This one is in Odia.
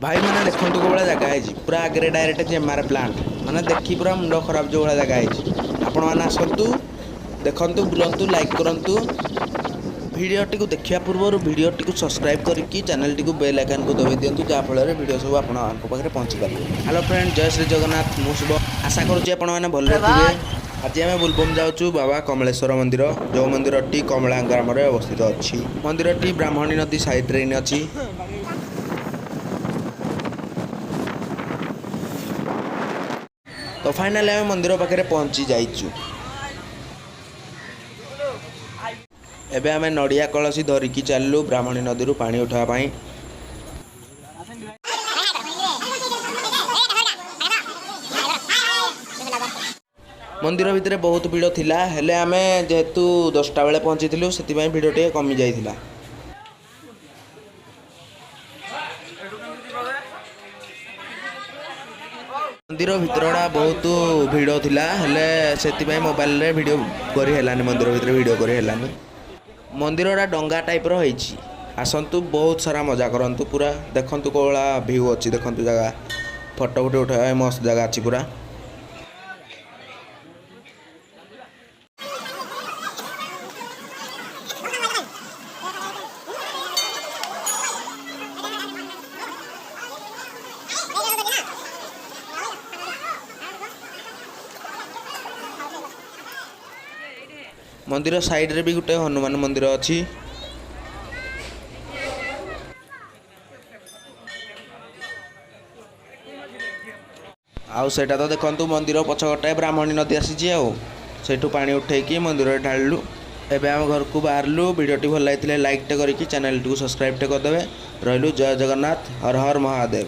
ଭାଇମାନେ ଦେଖନ୍ତୁ କୋଉ ଭଳିଆ ଜାଗା ହେଇଛି, ପୁରା ଆଗରେ ଡାଇରେକ୍ଟ ଜେମାର ପ୍ଲାଣ୍ଟ, ମାନେ ଦେଖି ପୁରା ମୁଣ୍ଡ ଖରାପ ଯେଉଁ ଭଳିଆ ଜାଗା ହେଇଛି। ଆପଣମାନେ ଆସନ୍ତୁ, ଦେଖନ୍ତୁ, ବୁଲନ୍ତୁ, ଲାଇକ୍ କରନ୍ତୁ। ଭିଡ଼ିଓଟିକୁ ଦେଖିବା ପୂର୍ବରୁ ଭିଡ଼ିଓଟିକୁ ସବସ୍କ୍ରାଇବ୍ କରିକି ଚ୍ୟାନେଲଟିକୁ ବେଲ୍ ଆଇକନ୍କୁ ଦବାଇ ଦିଅନ୍ତୁ, ଯାହାଫଳରେ ଭିଡ଼ିଓ ସବୁ ଆପଣଙ୍କ ପାଖରେ ପହଞ୍ଚିପାରିବ। ହ୍ୟାଲୋ ଫ୍ରେଣ୍ଡ, ଜୟ ଶ୍ରୀ ଜଗନ୍ନାଥ। ମୁଁ ଶୁଭ, ଆଶା କରୁଛି ଆପଣମାନେ ଭଲରେ ଥିବେ। ଆଜି ଆମେ ବୋଲବମ୍ ଯାଉଛୁ ବାବା କମଳେଶ୍ୱର ମନ୍ଦିର, ଯେଉଁ ମନ୍ଦିରଟି କମଳା ଗ୍ରାମରେ ଅବସ୍ଥିତ ଅଛି। ମନ୍ଦିରଟି ବ୍ରାହ୍ମଣୀ ନଦୀ ସାଇଡ଼୍ରେ ଅଛି। ତ ଫାଇନାଲି ଆମେ ମନ୍ଦିର ପାଖରେ ପହଞ୍ଚି ଯାଇଛୁ। ଏବେ ଆମେ ନଡ଼ିଆ କଳସୀ ଧରିକି ଚାଲିଲୁ ବ୍ରାହ୍ମଣୀ ନଦୀରୁ ପାଣି ଉଠାଇବା ପାଇଁ। ମନ୍ଦିର ଭିତରେ ବହୁତ ଭିଡ଼ ଥିଲା, ହେଲେ ଆମେ ଯେହେତୁ 10ଟା ବେଳେ ପହଞ୍ଚିଥିଲୁ, ସେଥିପାଇଁ ଭିଡ଼ ଟିକେ କମି ଯାଇଥିଲା। ମନ୍ଦିର ଭିତରଟା ବହୁତ ଭିଡ଼ ଥିଲା, ହେଲେ ସେଥିପାଇଁ ମୋବାଇଲରେ ଭିଡ଼ିଓ କରି ହେଲାନି, ମନ୍ଦିର ଭିତରେ ଭିଡ଼ିଓ କରି ହେଲାନି। ମନ୍ଦିରଟା ଡଙ୍ଗା ଟାଇପ୍ର ହେଇଛି। ଆସନ୍ତୁ, ବହୁତ ସାରା ମଜା କରନ୍ତୁ ପୁରା। ଦେଖନ୍ତୁ କୋଉ ଭଳିଆ ଭିଉ ଅଛି, ଦେଖନ୍ତୁ ଜାଗା, ଫଟୋ ଫଟୋ ଉଠାଇବା ପାଇଁ ମସ୍ତ ଜାଗା ଅଛି ପୁରା। ମନ୍ଦିର ସାଇଡ଼ରେ ବି ଗୋଟେ ହନୁମାନ ମନ୍ଦିର ଅଛି। ଆଉ ସେଇଟା ତ ଦେଖନ୍ତୁ, ମନ୍ଦିର ପଛପଟେ ବ୍ରାହ୍ମଣୀ ନଦୀ ଆସିଛି, ଆଉ ସେଇଠୁ ପାଣି ଉଠେଇକି ମନ୍ଦିରରେ ଢାଳିଲୁ। ଏବେ ଆମ ଘରକୁ ବାହାରିଲୁ। ଭିଡ଼ିଓଟି ଭଲ ଲାଗିଥିଲେ ଲାଇକ୍ଟେ କରିକି ଚ୍ୟାନେଲଟିକୁ ସବସ୍କ୍ରାଇବ୍ଟେ କରିଦେବେ। ରହିଲୁ, ଜୟ ଜଗନ୍ନାଥ, ହର ହର ମହାଦେବ।